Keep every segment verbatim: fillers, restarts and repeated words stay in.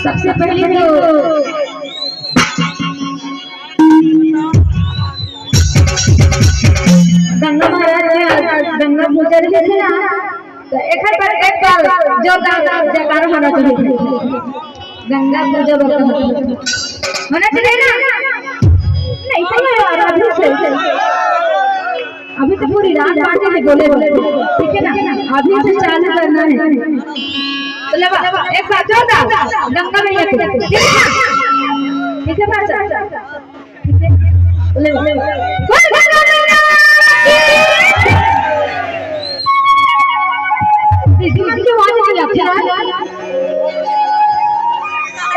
सबसे पहले तो गंगा महाराज के आज गंगा पूजा रहिस ना, तो एक बार, एक बार जोरदार जयकारा होना चाहिए। गंगा पूजा बरकत होना चाहिए ना? नहीं, सही है यार, अभी से। अभी तो पूरी रात बाकी है, बोले, बोले, ठीक है ना? अभी से चालू करना है। तो ले बा, एक बार जोरदार गंगा मैया को, ठीक है ना? ठीक है, बात, ठीक है। ले बा, ले बा। बोल, बोल, बोल, बोल। दीदी, मन के आवाज नहीं लगती है।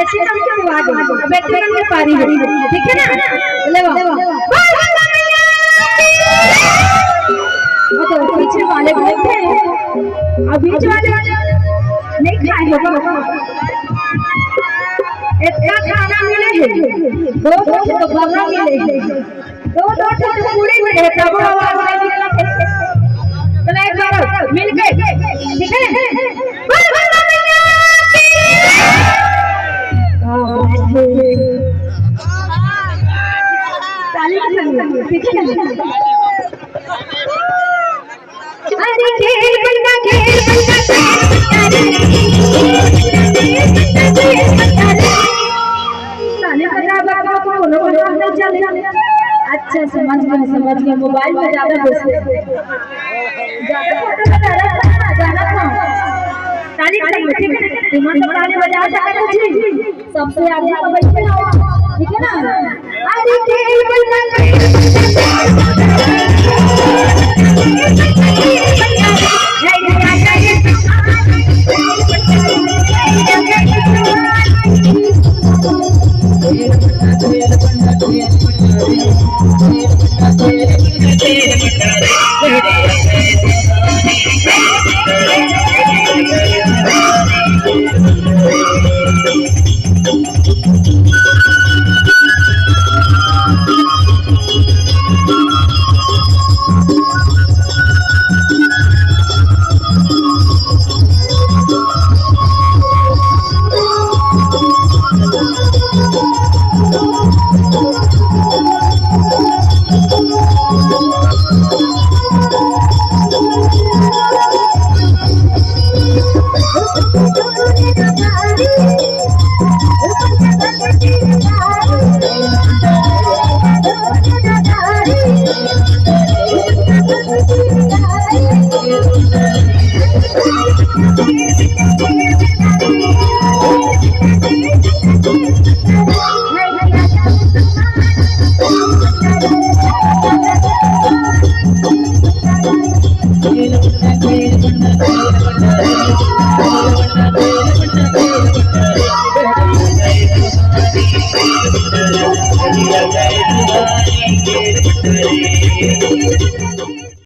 ऐसे करके बुआ दो, बैठे मन के पारी हो, ठीक है ना? ले बा। वो तो पीछे वाले बैठे हैं, अब बीच वाले नहीं खाए होगा। इतना खाना मिले है, दो दो तो बर्रा मिले है। दो दो ठो तो पूरी में है, तब आवाज नहीं निकला। चलो एक बार मिलके, ठीक है? बोल, बोल, बोल, बोल। ताली के संग, ठीक है? अरे घेर बंदा, घेर बंदा, घेर बंदा रे। ताली बजा, बजा, बजा, बोलो, बोलो, बोलो, चले। अच्छा, समझ गए, समझ गए। मोबाइल में ज्यादा व्यस्त है। ज्यादा फोटो बता रहा था, ज्यादा था। ताली बजा, ठीक है? तुम तो ताली बजा सकते हो जी। सबसे आगे तो बैठे रहो, ठीक है ना? अरे घेर बंदा,